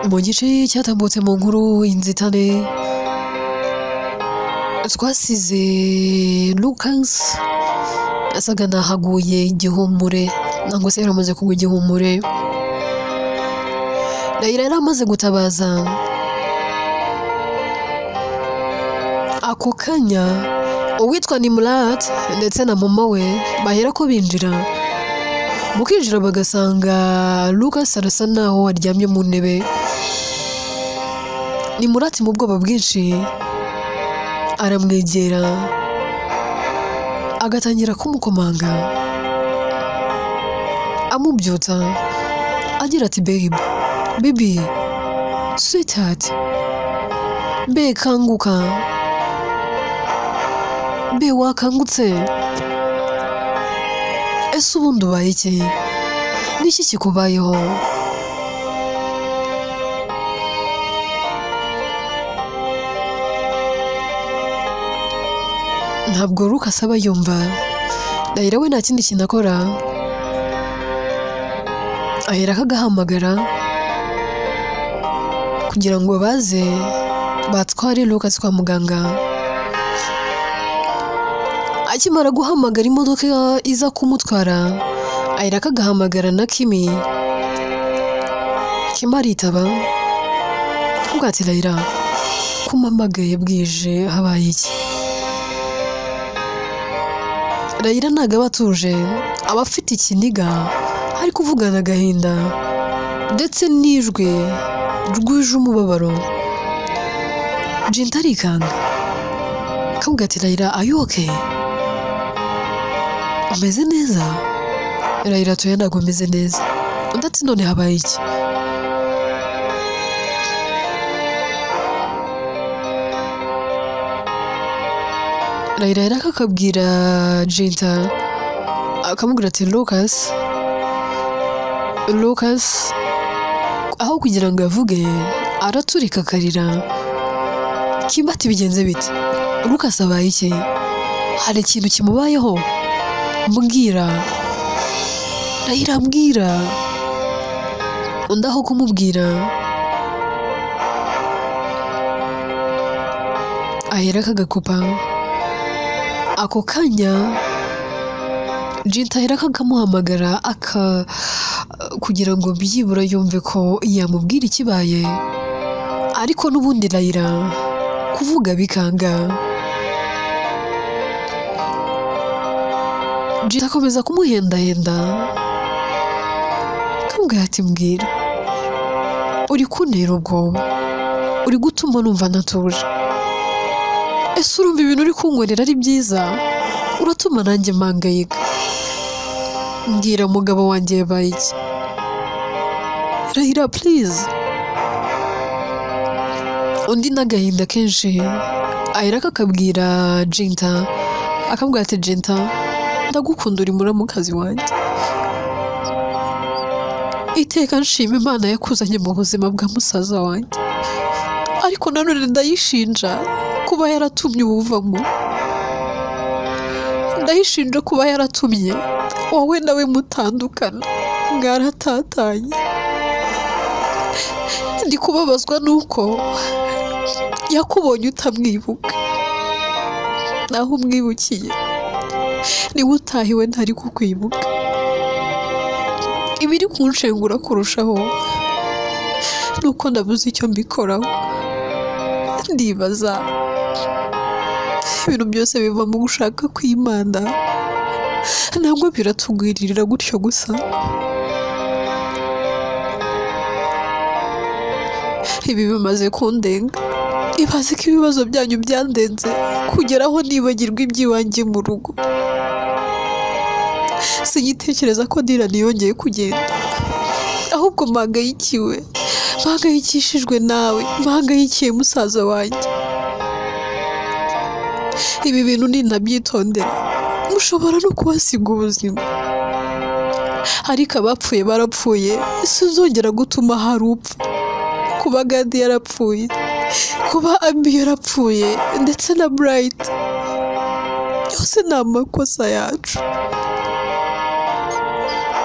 Mu gice cyatambutse mu nkuru inzitane twasize Lucas asaga nahaguye igihumure, nangwa se yaramaze kugwa igihumure. Raila yari amaze gutabaza ako kanya uwitwa Nimrat ndetse na mama we bahera ko binjira, mu kwinjira bagasanga Lucas arasa naho aryamye mu ntebe. Nimrat mu bwoba bwinshi aramwegera agatangira kumukomanga amubyutsa agira ati babe, baby, sweetheart, be kanguka, be wakangutse, ese ubundi ubaye iki? Niki kikubayeho? Ntabwo Lucas aba yumva. Raila we nta kindi kintu akora, ahera akagahamagara kugira ngo baze batware Lucas kwa muganga. Akimara guhamagara imodoka iza kumutwara, ahera akagahamagara na Kimi. Kimi aritaba, avuga ati Raila, kumpamagaye bwije habaye iki? Raila ntabwo aba atuje, aba afite ikiniga, ari kuvugana agahinda ndetse n'ijwi rwuje umubabaro. Jinta arikanga akamubwira ati Raila, are you okay? Umeze neza? Raila ati oya ntabwo meze neza. Undi ati none habaye iki? Raila yarako akabwira Jinta, akamubwira ati Lucas, Lucas, aho kugira ngo avuge araturika akarira. Kimba ati bigenze bite? Lucas abaye iki? Hari ikintu kimubayeho? Mbwira. Raila mbwira. Undi aho kumubwira ahera akagakupa. Ako kanya Jinta ahera akakamuhamagara aka kugira ngo byibura yumve ko yamubwira ikibaye, ariko n'ubundi Raila kuvuga bikanga. Jinta akomeza kumuhendahenda akamubwira ati mbwira, uri kuntera ubwoba, uri gutuma numva ntatuje, ese urumva ibintu uri kunkorera ari byiza? Uratuma nanjye mpangayika. Mbwira umugabo wanjye yabaye iki? Raila please. Undi n'agahinda kenshi ahera akabwira Jinta, akamubwira ati Jinta, ndagukunda uri muramukazi wanjye, iteka nshima Imana yakuzanye mu buzima bwa musaza wanjye, ariko nanone ndayishinja kuba yaratumye ubuvamo, ndayishinja kuba yaratumye wowe nawe mutandukana, mwaratatanye. Ndi kubabazwa nuko yakubonye utamwibuka, naho umwibukiye niwe utahiwe ntari kukwibuka. Ibiri kunshengura kurushaho nuko ndabuze icyo mbikoraho. Ndibaza ibintu byose biva mu gushaka kw'Imana, ntabwo biratugwiririra gutyo gusa. Ibi bimaze kundenga, ibaze ko ibibazo byanyu byandenze kugeraho nibagirwa iby'iwanjye mu rugo. Sinyitekereza ko Dylan yongeye kugenda, ahubwo mpangayikishijwe nawe, mpangayikiye musaza wanjye. Ibi bintu ninabyitondera mushobora no kuhasiga ubuzima, ariko abapfuye barapfuye, sinzongera gutuma hari upfa. Kuba Gadi yarapfuye, kuba Abi yarapfuye, ndetse na Bright, yose ni amakosa yacu.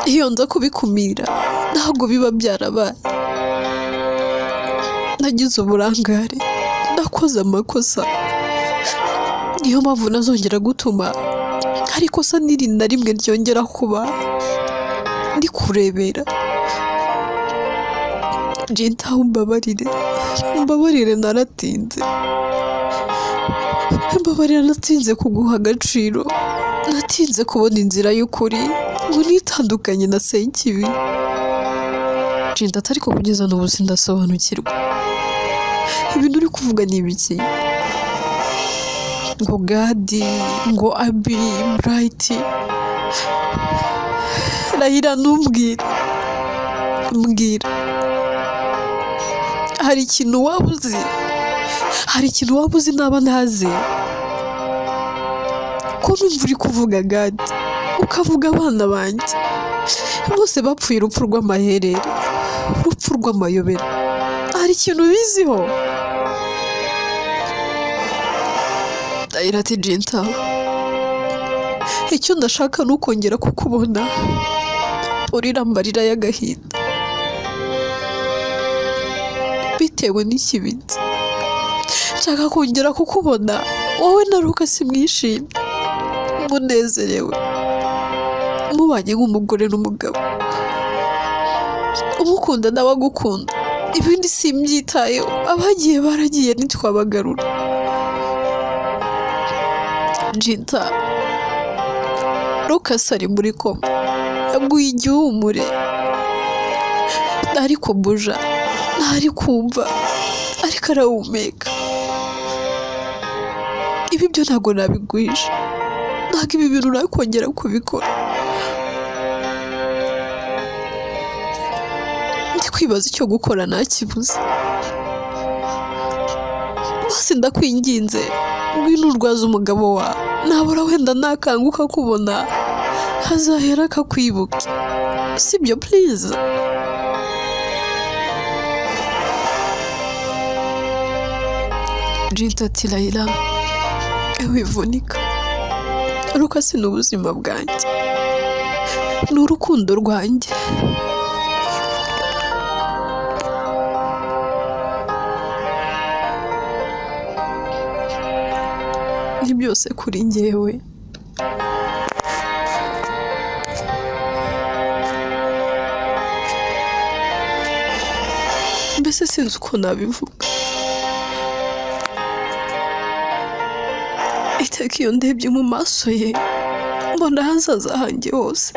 Iyo nza kubikumira ntabwo biba byarabaye. Nagize uburangare, nakoze amakosa, niyo mpamvu nazongera gutuma hari ikosa n'iri na rimwe ryongera kuba ndi kurebera. Jinta umbabarire, umbabarire naratinze, mbabarira natinze kuguha agaciro, natinze kubona inzira y'ukuri ngo nitandukanye na Sekibi. Jinta ati ariko kugeza n'ubu sindasobanukirwa ibintu uri kuvuga ni ibiki? Ngo Gadi, ngo Abi, Bright, Rahira ntumbwire, mbwira hari ikintu waba uzi? Hari ikintu waba uzi naba ntazi? Ko numva uri kuvuga Gadi, ukavuga abana banjye bose bapfuye urupfu rw'amaherere, urupfu rw'amayobera, hari ikintu ubiziho? Rahira ati Jinta, icyo ndashaka ni ukongera kukubona urira amarira y'agahinda bitewe n'ikibinzi. Nshaka kongera kukubona wowe na Lucas mwishimye, munezerewe, mubanye nk'umugore n'umugabo, umukunda nawe agukunda. Ibindi simbyitayeho, abagiye baragiye ntitwabagarura. Jinta, Lucas ari muri koma, yaguye igihumure, ntari kubuja, ntari kumva, ariko arahumeka. Ibi byo ntabwo nabiguhisha, ntabwo ibi bintu nakongera kubikora. Ndi kwibaza icyo gukora ntakibuze. Bose ndakwinginze, ngwino urwaze umugabo wawe, nabura wenda nakanguka kubona hazahera akakwibuka, sibyo please? Jinta ati Layla, wivunika, Lucas ni ubuzima bwanjye, ni urukundo rwanjye. Ni byose kuri njyewe. Mbese sinzi uko nabivuga. Iteka iyo ndebye mu maso ye mbona ahazaza hanjye hose,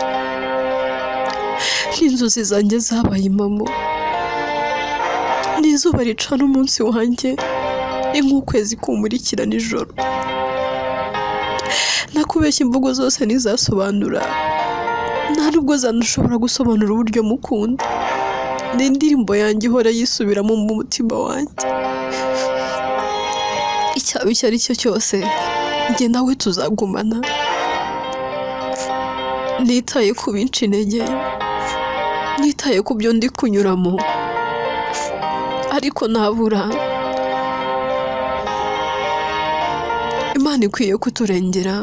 n'inzozi zanjye zabaye impamo, n'izuba ricana umunsi wanjye, ni nk'ukwezi kumurikira nijoro. Nakubeshya imvugo zose ntizasobanura, nta nubwo zanashobora gusobanura uburyo mukunda. Ni indirimbo yanjye ihora yisubiramo mu mutima wanjye. Icyaba icyo ari cyo cyose, njye nawe tuzagumana. Nitaye ku binca intege, nitaye ku byo ndi kunyuramo, ariko ntabura. Imana ikwiye kuturengera.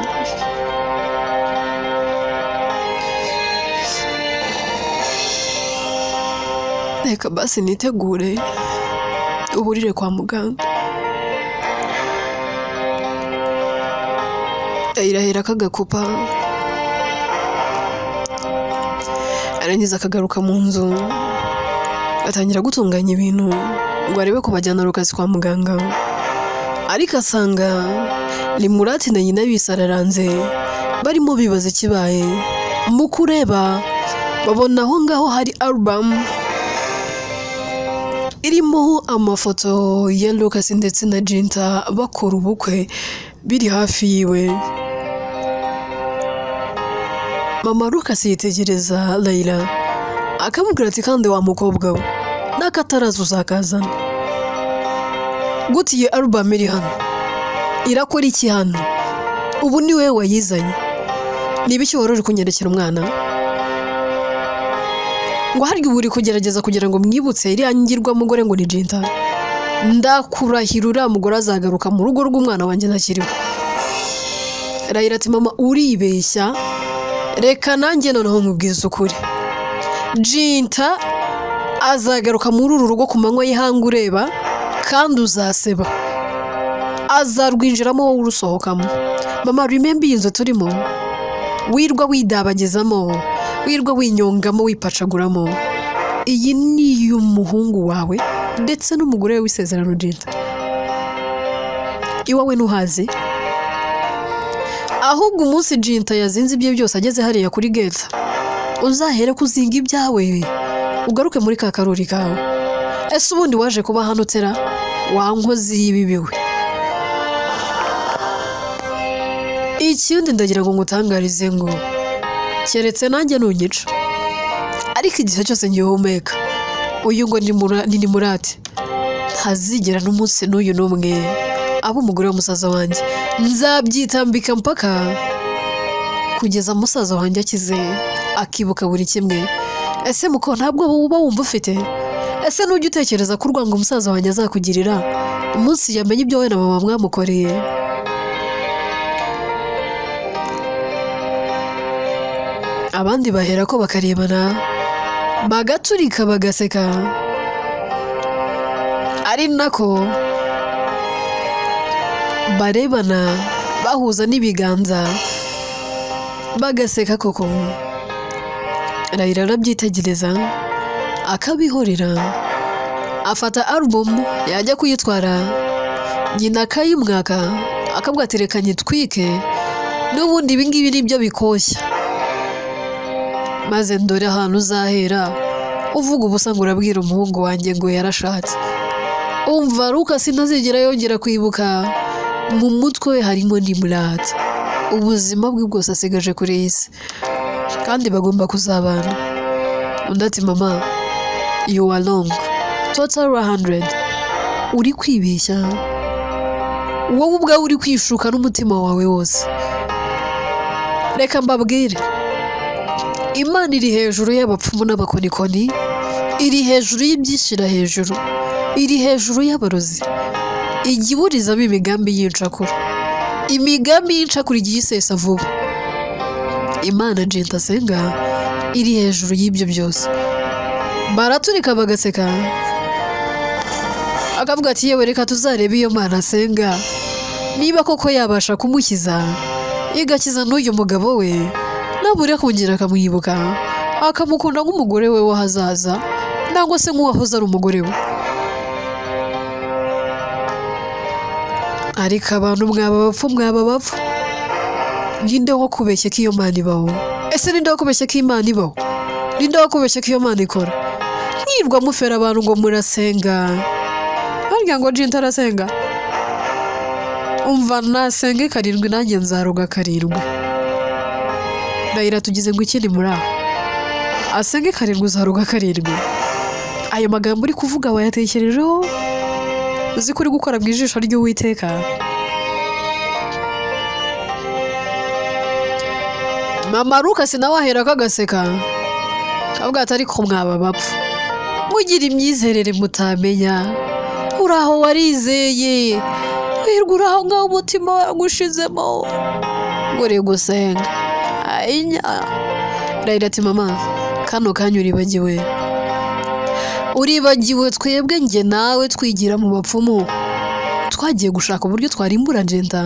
Reka basi nitegure uhurire kwa muganga. Irahera akagakupa, arangiza akagaruka mu nzu, atangira gutunganya ibintu ngo arebe ko bajyana Lucas kwa muganga, ariko asanga Limurati na nyina bisararanze barimo bibaza ikibaye. Mu kureba babona aho ngaho hari album irimo amafoto ya Lucas ndetse na Jinta bakora ubukwe biri hafi yiwe. Mama Lucas yitegereza Layla akamubwira ati kandi wa mukobwa we n'akataraza uzakazana gute? Iyi album iri hano irakora iki hano? Ubu ni wowe wayizanye, niba icyo wari uri kunyerekera umwana ngo harya ubu uri kugerageza kugira ngo mwibutse iriya ngirwamugore ngo ni Jinta? Ndakurahira uriya mugore azagaruka mu rugo rw'umwana wanjye ntakiriho. Layla ati mama uribeshya, reka nanjye noneho nkubwize ukuri, Jinta azagaruka muri uru rugo ku manywa y'ihangu ureba, Kandi uzaseba, azarwinjiramo wowe urusohokamo. Mama, remember iyi nzu turimo, wirwa widabagizamo, wirwa winyongamo, wipacaguramo, iyi ni iy'umuhungu wawe ndetse n'umugore we w'isezerano Jinta. Iwawe ntuhazi. Ahubwo umunsi Jinta yazinze ibye byose ageze hariya kuri gate, uzahere kuzinga ibyawe ugaruke muri ka karori kawe. Ese ubundi waje kuba hano utera wa nkozi y'ibibi we? Ikindi ndagira ngo ngutangarize ngo keretse nanjye nunyica, ariko igihe cyose ngihumeka uyu ngo ni Nimurate ntazigera n'umunsi n'uyu n'umwe aba umugore wa musaza wanjye. Nzabyitambika mpaka kugeza musaza wanjye akize, akibuka buri kimwe. Ese muko ntabwo uba wumva ufite? Ese nujya utekereza ko urwango umusaza wanjye azakugirira umunsi yamenye ibyo wowe na mama mwamukoreye? Abandi bahera ko bakarebana bagaturika bagaseka, ari nako barebana bahuza n'ibiganza bagaseka koko. Raila arabyitegereza akabihorera, afata album yajya kuyitwara, nyina akayimwaka akabwa ati reka nyitwike, n'ubundi ibingibi nibyo bikoshya, maze ndore ahantu uzahera uvuga ubusa ngo urabwira umuhungu wanjye ngo yarashatse. Umva Luka sinazigera yongera kwibuka, mu mutwe we harimo Nimurate, ubuzima bwe bwose asigaje kuri iyi si, kandi bagomba kuzabana. Undi ati mama, you are wrong, total 100, uri kwibeshya, wowe ubwawe uri kwishuka n'umutima wawe wose. Reka mbabwire, Imana iri hejuru y'abapfumu n'abakonikoni, iri hejuru y'ibyishyira hejuru, iri hejuru y'abarozi, ijya iburizamo imigambi y'incakura. Imigambi y'incakura igiye isesa vuba. Imana Jinta asenga iri hejuru y'ibyo byose. Baraturika bagaseka, akavuga ati yewe reka tuzarebe iyo Mana asenga niba koko yabasha kumukiza, igakiza n'uyu mugabo we, nabure kongera akamwibuka akamukunda nk'umugore we w'ahazaza, nangwa se nk'uwahoze ari umugore we. Ariko abantu mwaba bapfu, mwaba bapfu, ninde wo kubeshya ko iyo Mana ibaho? Ese ninde wo kubeshya ko Imana ibaho? Ninde wo kubeshya ko iyo Mana ikora? Mwirwa mufera abantu ngo murasenga, harya ngo Jinta arasenga? Umva nasenge karindwi nanjye nzaroga karindwi. Raila tugize ngo ikindi muri aho, asenge karindwi uzaroga karindwi. Ayo magambo uri kuvuga wayatekerejeho? Uzi ko uri gukora mu ijisho ry'Uwiteka? Mama Luka nawe ahera kagaseka, kavuga ati ariko mwaba bapfu, mugira imyizerere mutamenya, uraho warizeye, wirwa uraho ngaho umutima waragushizemo ngo uri gusenga. Ayinya. Raila ati mama, kano kanya uribagiwe, uribagiwe twebwe njye nawe twigira mu bapfumu, twagiye gushaka uburyo twarimbura Jinta.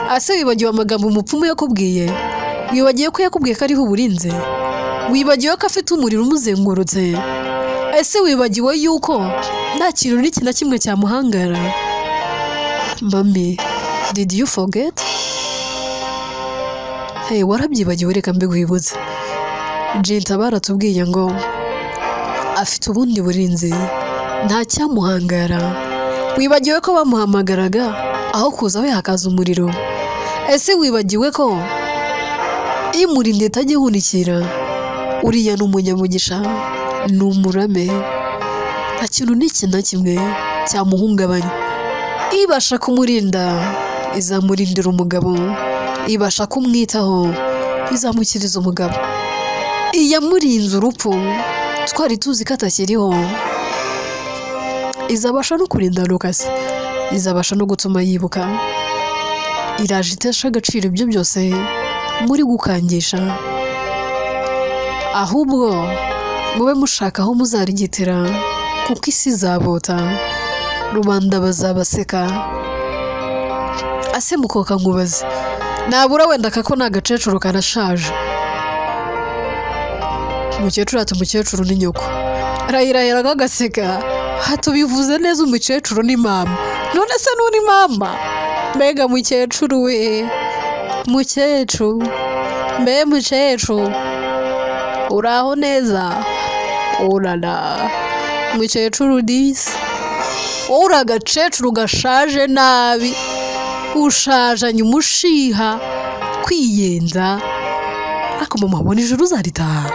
Ase wibagiwe amagambo umupfumu yakubwiye? Wibagiwe ko yakubwiye ko ariho uburinze? Wibagiwe ko afite umuriro umuzengurutse? Ese wibagiwe yuko nta kintu n'iki na kimwe cyamuhangara? Mami, did you forget? Hey, warabyibagiwe, reka mbiguhibutse. Jinta baratubwiye ngo afite ubundi burinzi, nta cyamuhangara. Wibagiwe ko bamuhamagaraga aho kuza we hakaza umuriro? Ese wibagiwe ko imurinda itajya ihunikira? Uriya ni umunyamugisha, ni umurame, nta kintu n'iki na kimwe cyamuhungabanya. Ibasha kumurinda izamurindira umugabo, ibasha kumwitaho izamukiriza umugabo. Iyamurinze urupfu twari tuzi ko atakiriho, izabasha no kurinda Lukasi, izabasha no gutuma yibuka. Iraje itesha agaciro ibyo byose muri gukangisha, ahubwo mube mushaka aho muzarigitira, kuko isi izabota. Rubanda bazabaseka. Ase mukoka nkubaze, nabura wenda kako ni agacecuru karashaje. Umukecuru ati umukecuru ni nyoko. Rayira agaseka, hatubivuze neza umukecuru ni mama. None se nuri mama? Mbega mukecuru we, mukecuru, mbe mukecuru, uraho neza? Urara mukecuru disi, wowe uri agacecuru gashaje nabi, ushajanye umushiha, kwiyenza. Ariko mama ubona ijuru uzaritaha?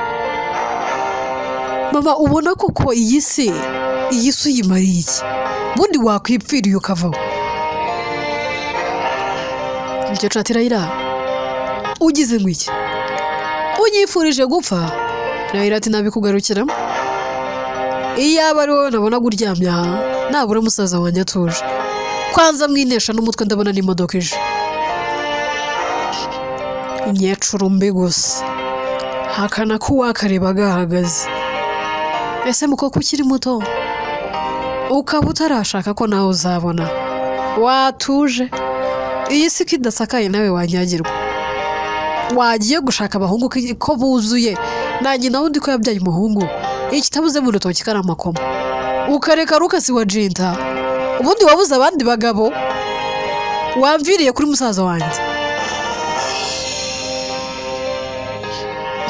Mama ubona koko iyi si uyimariye iki? Ubundi wakwipfiriye ukavaho. Umukecuru ati Rayira, ugize ngo iki? Unyifurije gupfa? Rayira ati nabikugarukiramo. Iyaba ari wowe nabonaga uryamye aha, nabura musaza wanjye atuje. Kwanza mwinesha n'umutwe ndabona n'imodoka ije. Imyecuru mbi gusa. Hakana ko uwakareba gahagaze. Ese mukoko ukiri muto, ukaba utarashaka ko nawe uzabona, watuje? Iyi si ko idasakaye nawe wanyagirwa. Wagiye gushaka abahungu ko buzuye, nanjye nawe undi ko yabyaye umuhungu, ikitabuze mu rutoki kari amakoma. Ukareka Lucas wa Jinta, ubundi wabuze abandi bagabo, wamviriye kuri musaza wanjye.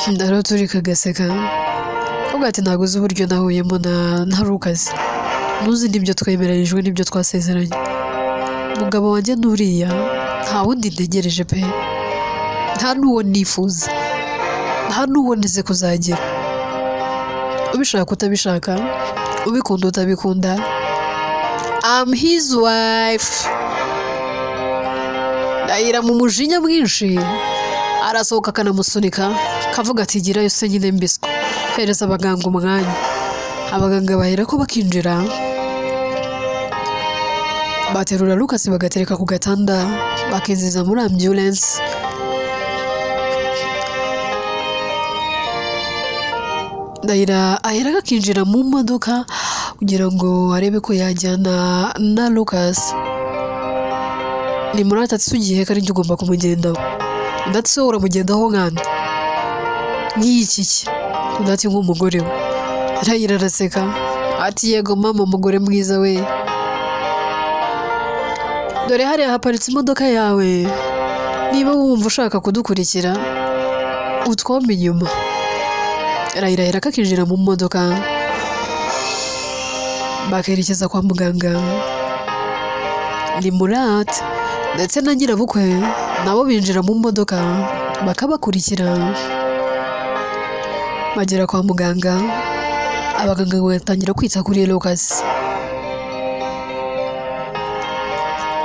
Ndaroturika agaseka, avuga ati ntabwo uzi uburyo nahuyemo na Lucas, ntuzi n'ibyo twemeranyijwe n'ibyo twasezeranye. Umugabo wanjye nuriya, nta wundi ntegereje pe, nta n'uwo nifuza, nta n'uwo neze kuzagira. Ubishaka utabishaka, ubikunda utabikunda, I'm his wife. Rayira mu mujinya mwinshi arasohoka akanamusunika, kavuga ati girayo se nyine mbiswa, hereza abaganga umwanya. Abaganga bahera ko bakinjira, baterura Lucas bagatereka ku gatanda, bakinjiza muri ambulance. Rayira ahera akinjira mu modoka kugira ngo arebe ko yajyana na Lucas. Ni muri atatu ugiye kandi njye ugomba kumugendaho. Undi ati so uramugendaho nkande? Nk'iki ki? Undi ati nk'umugore we. Rayira araseka ati yego mama mugore mwiza we, dore hariya haparitse imodoka yawe, niba wumva ushaka kudukurikira utwombe inyuma. Rayira ahera akinjira mu modoka, bakerekeza kwa muganga. Ni Murat ndetse na nyirabukwe nabo binjira mu modoka bakabakurikira. Bagera kwa muganga, abaganga batangira kwita kuri Lucas.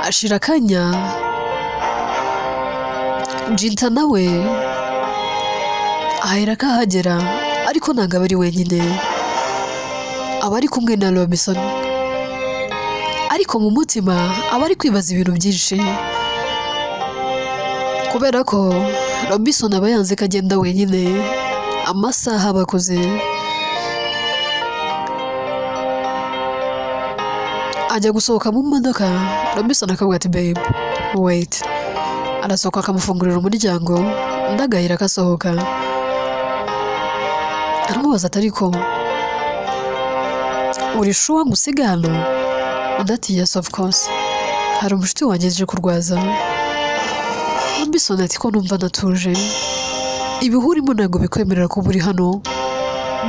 Ashira akanya, Jinta nawe ahera akahagera, ariko ntabwo aba ari wenyine, aba ari kumwe na Robinson. Ariko mu mutima aba ari kwibaza ibintu byinshi, kubera ko Robinson aba yanze ko agenda wenyine. Amasaha bakoze ajya gusohoka mu modoka, Robinson akavuga ati babe wait. Arasohoka akamufungurira umuryango, ndagahira akasohoka. Aramubaza ati ariko uri sure ngusiga hano? Undi ati yes of course, hari umushuti wanjye aje kurwaza. Robinson ati ko numva natuje, ibihurimo ntabwo bikwemerera kuba uri hano,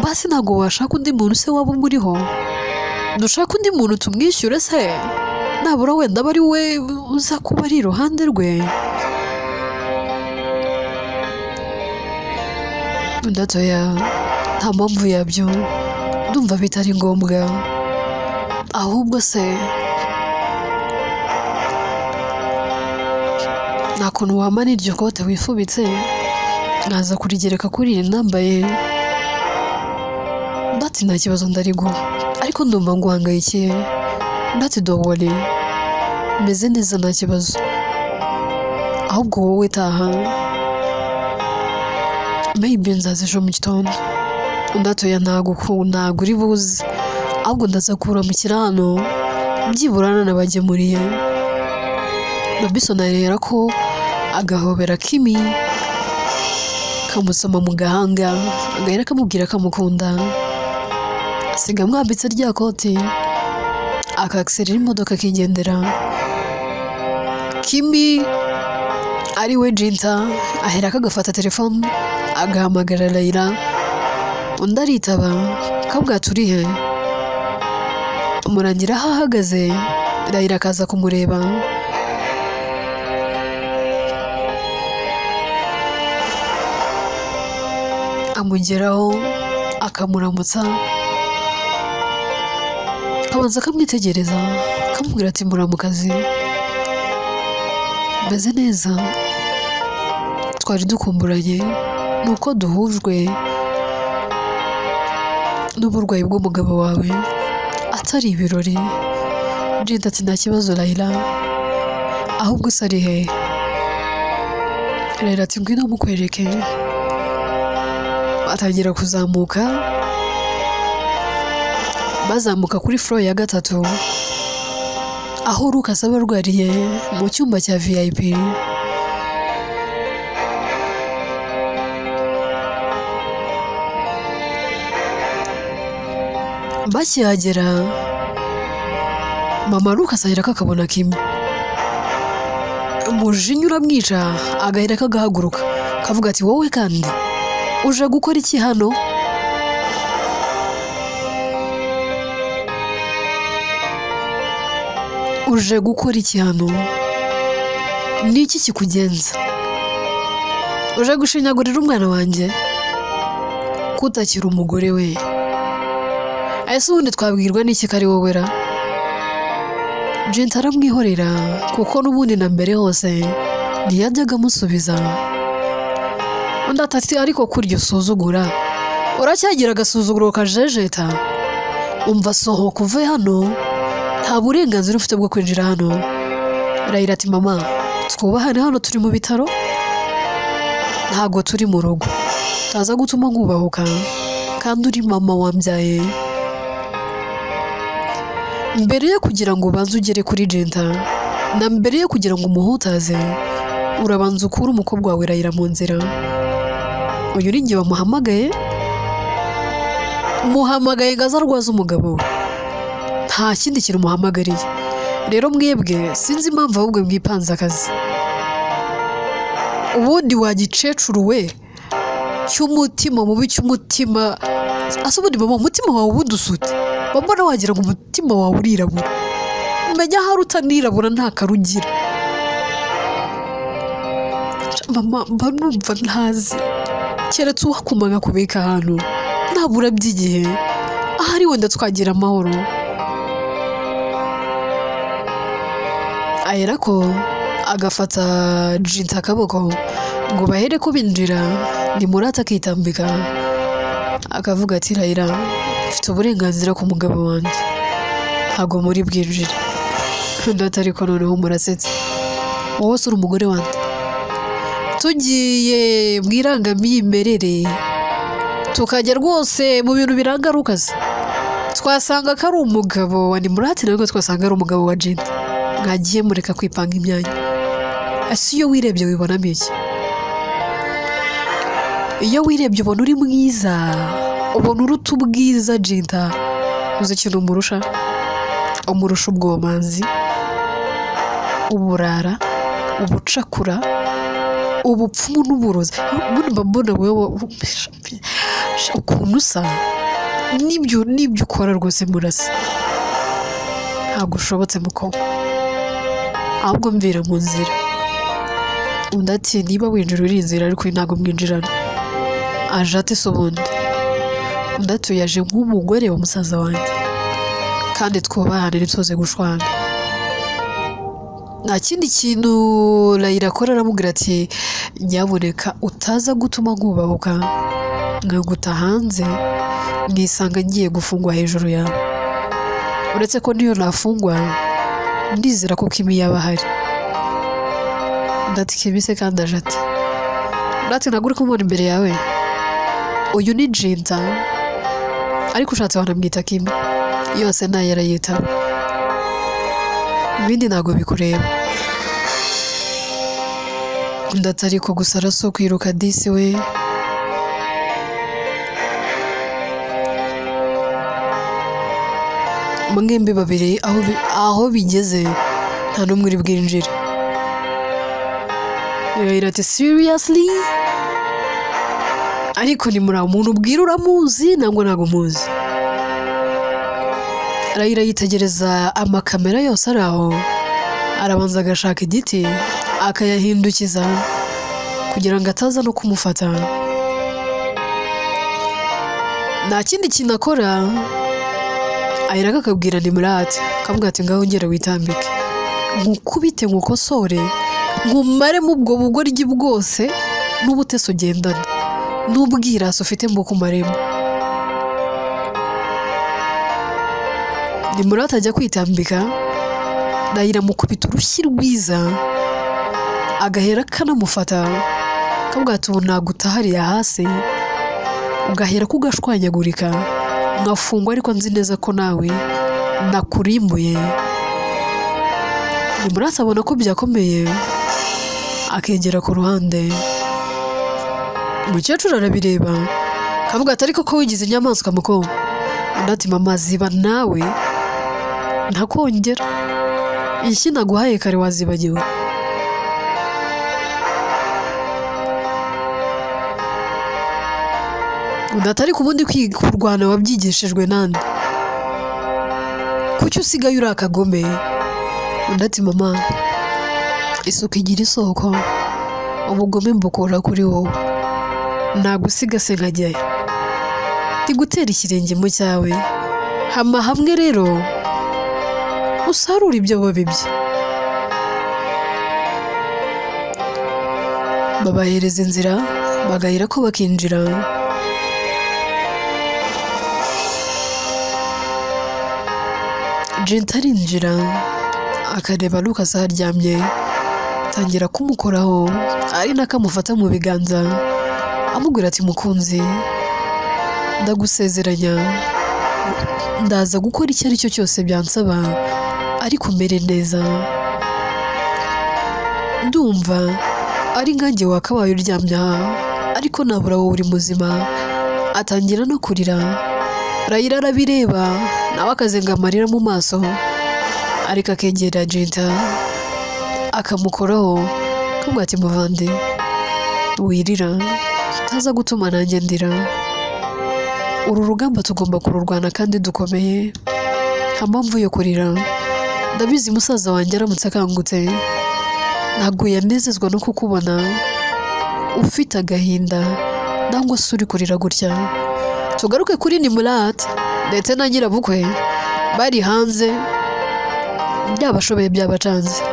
basi ntabwo washaka undi muntu se waba umuriho? Dushaka undi muntu tumwishyure se? Nabura wenda aba ari we uza kuba ari iruhande rwe. Undi ati oya, nta mpamvu yabyo, ndumva bitari ngombwa. Ahubwo se nta kuntu wamara iryo kote wifubitse nkaza kurigereka kuri iri nambaye? Undi ati nta kibazo ndariguha, ariko ndumva nguhangayikiye. Undi ati don't worry, meze neza nta kibazo, ahubwo wowe taha, maybe nzaza ejo mu gitondo. Undi ati oya ntabwo uri buze, ahubwo ndaza kuramukira hano Byibura nanabagemuriye. Robinson arera ko agahobera Kimi, kamusoma mu gahanga, agahera kamubwira kamukunda. Asiga amwambitse rya koti, akakiserera imodoka akigendera. Kimi ari we Jinta ahera akagafata telefone agahamagara Layla, undi aritaba kabwa turi he? Amurangira aho ahagaze, Layla akaza kumureba. Amugeraho akamuramutsa, abanza akamwitegereza, akamubwira ati muramukazi, meze neza, twari dukumburanye, nuko duhujwe n'uburwayi bw'umugabo wawe, atari ibirori. Jinta ati nta kibazo Layla, ahubwo se ari he? Layla ati ngwino mukwereke. Atangira kuzamuka, bazamuka kuri floor ya 3 aho Lucas aba arwariye mu cyumba cya VIP. Bakihagera mama Lucas ahera akabona Kimi, umujinya uramwica, agahera kagahaguruka kavuga ati wowe kandi uje gukora iki hano? Uje gukora iki hano? Ni iki kikugenza? Uje gushinyagurira umwana wanjye kutakira umugore we? Ese ubundi twabwirwa n'iki ko ari wowe ra? Jinta aramwihorera kuko n'ubundi na mbere hose ntiyajyaga amusubiza. Undi ati ariko kurya usuzugura, uracyagira agasuzuguro kajejeta. Umva sohoka uve hano, nta burenganzira ufite bwo kwinjira hano. Layla ati mama, twubahane, hano turi mu bitaro, ntago turi mu rugo, utaza gutuma nkubahuka kandi uri mama wambyaye. Mbere yo kugira ngo ubanze ugere kuri Jinta, na mbere yo kugira ngo umuhutaze, urabanza ukure umukobwa wawe Layla mu nzira. Uyu ni njye wamuhamagaye, muhamagaye ngo aze arwaze umugabo we, nta kindi kintu muhamagariye. Rero mwebwe sinzi impamvu ahubwo mwipanze akazi. Ubundi wagicecuru we cy'umutima mubi, cy'umutima ase ubundi mama, umutima wawe ubundi usute mbona wagira ngo umutima wawe urirabura, umenya ahari utanirabura nta karugira. Mama mba numva ntazi, keretse uwakumaga kubika ahantu ntabura by'igihe, ahari wenda twagira amahoro. Aherako agafata Jinta akaboko ngo bahere ko binjira, ni Murata akitambika akavuga ati Layla, mfite uburenganzira ku mugabo wanjye, ntago muri bwinjire. Undi ati ariko noneho murasetse, wowe se uri umugore wanjye? Tugiye mu irangamimerere tukajya rwose mu bintu biranga Lucas, twasanga ko ari umugabo wa Nimurati, nabwo twasanga ari umugabo wa Jinta. Mwagiye mureka kwipanga imyanya. Ese iyo wirebye wibonamo iki? Iyo wirebye ubona uri mwiza, ubona uruta ubwiza Jinta. Uzi ikintu umurusha? Umurusha ubwomanzi, uburara, ubucakura, ubupfumu n'uburozi. Ubundi mba mbona wewe ukuntu usa n'ibyo ukora rwose murasa, ntabwo ushobotse mukobwa, ahubwo mvira mu nzira. Undi ati niba winjira uri inzira ariko ntabwo mwinjirana. Aje ate se ubundi? Undi ati yaje nk'umugore wa musaza wanjye, kandi twubahane ntituze gushwana. Nta kindi kintu Layla akora, aramubwira ati nyabuneka utaza gutuma nkubahuka nkaguta hanze nkisanga ngiye gufungwa hejuru yawe. Uretse ko niyo nafungwa ndizera ko Kimi yaba ahari. Undi ati Kimi se kandi aje ate? Undi ati ntabwo uri kumubona imbere yawe, uyu ni Jinta, ariko ushatse wanamwita Kimi, yose nayo arayitaba. Ibindi ntabwo bikureba. Undi ati ariko gusara si ukwiruka disi we. Mwembi babiri aho bigeze nta n'umwe uri bwinjire. Raila ati seriously? Ariko ni muri umuntu ubwira uramuzi nangwa ntabwo umuzi. Raila yitegereza amakamera yose ari aho, arabanza agashaka igiti akayahindukiza kugira ngo ataza no kumufata. Nta kindi kintu akora, ahera akabwira Nimurate, akamubwira ati ngaho ngera witambike, nkukubite nkukosore, nkumaremo ubwo bugoryi bwose n'ubutesi ugendana n'ubwirasi ufite mbukumaremo. Nimurate ajya kwitambika, Raila amukubita urushyi rwiza, agahera akanamufata, akamubwira ati ubu naguta hariya hasi, ugahera ko ugashwanyagurika, nkafungwa ariko nzi neza ko nawe nakurimbuye. Nimurate abona ko byakomeye, akegera ku ruhande. Umukecuru arabireba, akavuga ati ariko ko wigize inyamaswa muko. Undi ati mama ziba nawe ntakongera, inshyi naguhaye kare wazibagiwe. Undi ati ariko ubundi kurwana wabyigishijwe nande? Kuki usigaye uri akagome? Undi ati mama isuku igira isoko, ubugome mbukura kuri wowe, nagusiga se nkajyayo, ndi gutera ikirenge mu cyawe, hama hamwe rero usarure ibyo wabibye. Babahereza inzira, bagahera ko bakinjira. Jenta arinjira akareba Lucas aharyamye, atangira kumukoraho ari nako amufata mu biganza, amubwira ati mukunzi ndagusezeranya ndaza gukora icyo ari cyo cyose byansaba ariko umere neza. Ndumva ari nkanjye wakabaye uryamye aha ariko nabura wowe uri muzima. Atangira no kurira. Raila arabireba nawe akazenga amarira mu maso, ariko akegera Jenta akamukoraho, akamubwira ati muvande wirira utaza gutuma nanjye ndira, uru rugamba tugomba kururwana kandi dukomeye, nta mpamvu yo kurira. Ndabizi musaza wanjye aramutse akangutse ntabwo yanezezwa no kukubona ufite agahinda nangwa se uri kurira gutya. Tugaruke kuri Nimurate ndetse na nyirabukwe bari hanze, byabashobeye byabacanze,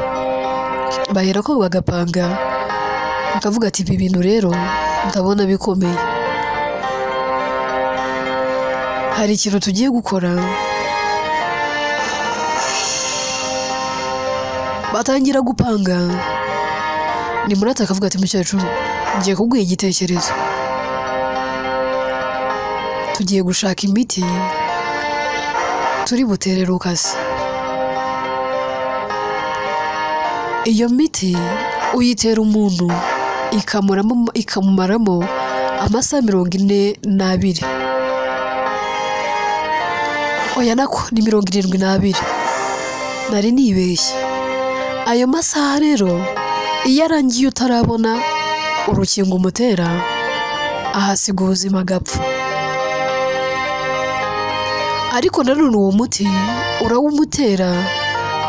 bahera ko bagapanga, bakavuga ati ibi bintu rero ndabona bikomeye, hari ikintu tugiye gukora. Batangira gupanga. Nimurate akavuga ati mukecuru ngiye kuguha igitekerezo, tugiye gushaka imiti turi butere Lucas. Iyo miti uyitera umuntu ikamumaramo amasaha 42. Oya nako ni 72, nari nibeshye. Ayo masaha rero iyo arangiye utarabona urukingo umutera, ahasiga ubuzima agapfa. Ariko nanone uwo muti urawumutera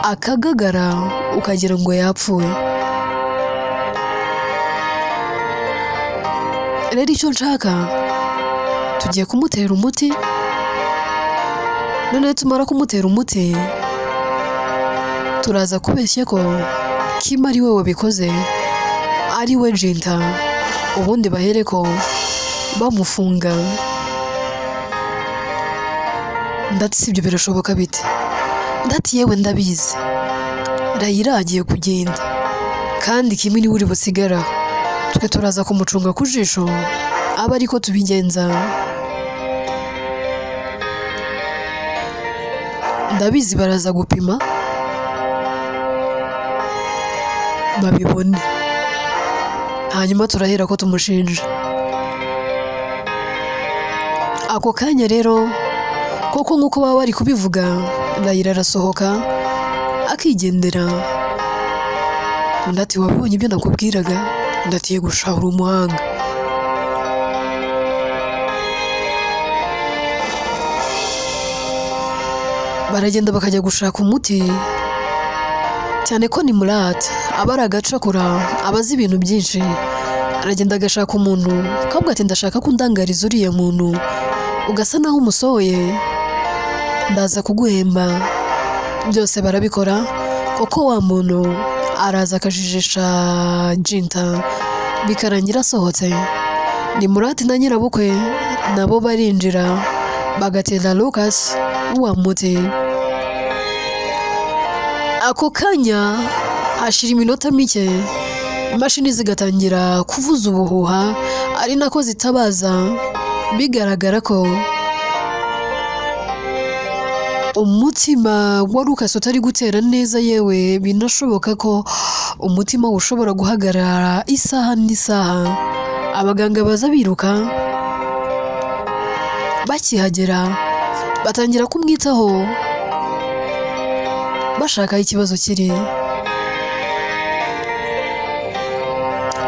akagagara ukagira ngo yapfuye. Rero icyo nshaka, tugiye kumutera umuti, none tumara kumutera umuti turaza kubeshya ko Kim ari we wabikoze, ari we Jenta, ubundi bahere ko bamufunga. Ndati si ibyo birashoboka bite? Ndati yewe ndabizi, Raila agiye kugenda kandi Kim niwe uri busigara, twe turaza kumucunga ku jisho aba ariko tubigenza. Ndabizi baraza gupima Babibone, hanyuma turahera ko tumushinja. Ako kanya rero koko nk'uko baba bari kubivuga, Layira arasohoka akigendera. Undi ati wabonye ibyo nakubwiraga? Undi ati yego sha, uri umuhanga. Baragenda bakajya gushaka umuti, cyane ko ni Murata aba ari agacakura, aba azi ibintu byinshi. Aragenda agashaka umuntu, akavuga ati ndashaka ko undangariza uriya muntu, ugasa naho umusohoye ndaza kuguhemba. Byose barabikora, kuko wa muntu araza akajijisha Jinta, bikarangira asohotse. Ni Murati na nyirabukwe nabo barinjira bagatera Lucas wa muti. Ako kanya hashira iminota mike, imashini zigatangira kuvuza ubuhuha, ari nako zitabaza, bigaragara ko umutima wa Lucas utari gutera neza, yewe binashoboka ko umutima ushobora guhagarara isaha n'isaha. Abaganga baza biruka, bakihagera batangira kumwitaho bashaka ikibazo kiri.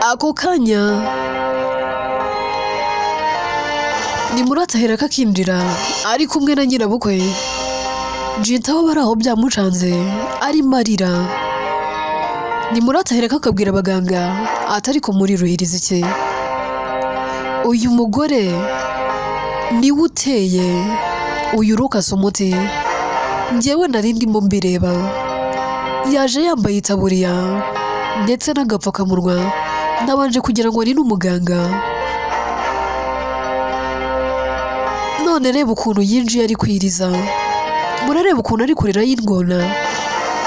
Ako kanya ni Murata ahera kakinjira ari kumwe na nyirabukwe. Jinta aho bari aho byamucanze arimo arira. Ni Murata ahera kakabwira abaganga atari kumuriruhiriza iki, uyu mugore niwe uteye uyu Lucas umuti, njyewe nari ndimo mbireba. Yaje yambaye itaburiya ndetse n'agapfukamunwa, nabanje kugira ngo ni n'umuganga, none reba ukuntu yinjiye ari kwiriza, murareba ukuntu ari kurira y'ingona,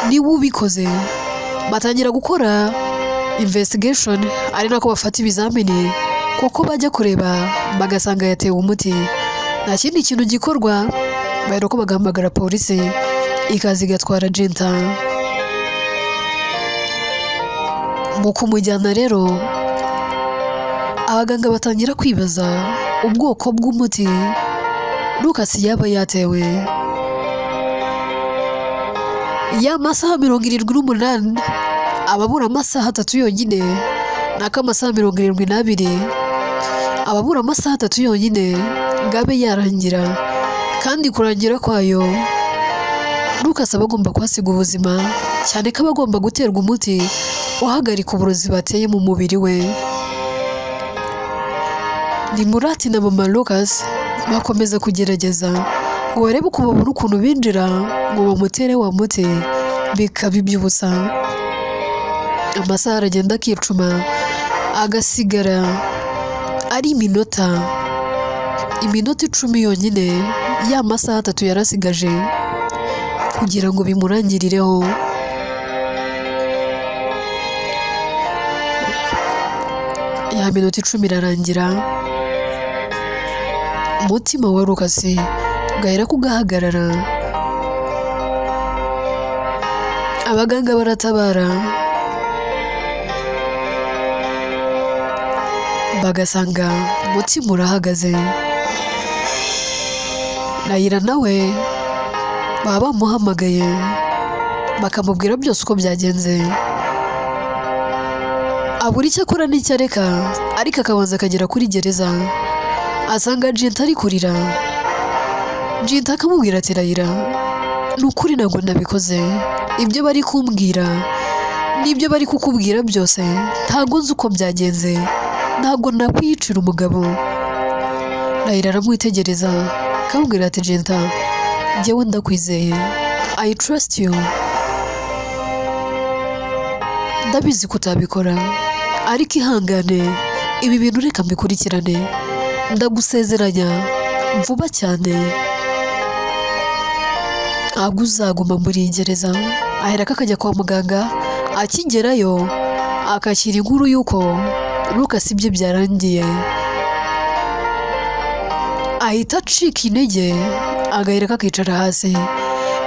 niwe ubikoze. Batangira gukora investigation, ari nako bafata ibizamini, kuko bajya kureba bagasanga yatewe umuti. Nta kindi kintu gikorwa, bahera ko bagahamagara polisi ikaza igatwara Jinta. Mu kumujyana rero, abaganga batangira kwibaza ubwoko bw'umuti Lucas yaba yatewe. Ya masaha 78 ababura amasaha 3 yonyine, nako amasaha 72 ababura amasaha 3 yonyine ngabe yarangira. Kandi kurangira kwayo Lucas aba agomba kuhasiga ubuzima, cyane ko aba agomba guterwa umuti uhagarika uburozi bateye mu mubiri we. Ni Murati na mama Lucas bakomeza kugerageza ngo barebe uko babona ukuntu binjira ngo bamutere wa muti, bikaba iby'ubusa. Amasaha aragenda akicuma, agasigara ari iminota 10 yonyine, ya masaha 3 yarasigaje kugira ngo bimurangirireho. Ya minota 10 irarangira, umutima wa Lucas ugahera kugahagarara. Abaganga baratabara, bagasanga umutima urahagaze. Layira nawe baba bamuhamagaye bakamubwira byose uko byagenze, abura icyo akora n'icyo areka, ariko akabanza akagera kuri gereza asanga Jinta ari kurira. Jinta akamubwira ati Layira, ni ukuri ntabwo nabikoze, ibyo bari kumbwira n'ibyo bari kukubwira byose ntabwo nzi uko byagenze, ntabwo nakwiyicira umugabo. Layira aramwitegereza akamubwira ati Jinta, njyewe ndakwizeye, I trust you, ndabizi ko utabikora, ariko ihangane, ibi bintu reka mbikurikirane, ndagusezeranya vuba cyane ntabwo uzaguma muri iyi gereza. Aherako akajya kwa muganga, akigerayo akakira inkuru y'uko Lucas ibye byarangiye. Ahita acika intege, agaherako akicara hasi.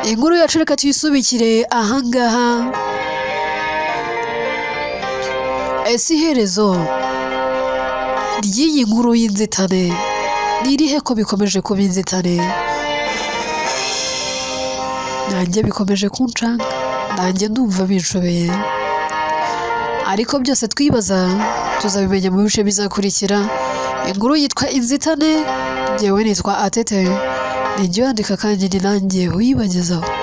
Inkuru yacu reka tuyisubikire ahangaha. Ese iherezo ry'iyi nkuru y'inzitane ni irihe ko bikomeje kuba inzitane? Nanjye bikomeje kuncanga, nanjye ndumva binshobeye, ariko byose twibaza tuzabimenya mu bice bizakurikira. Inkuru yitwa Inzitane, njyewe nitwa Atete, nijye uyandika kandi ni nanjye uyibagezaho.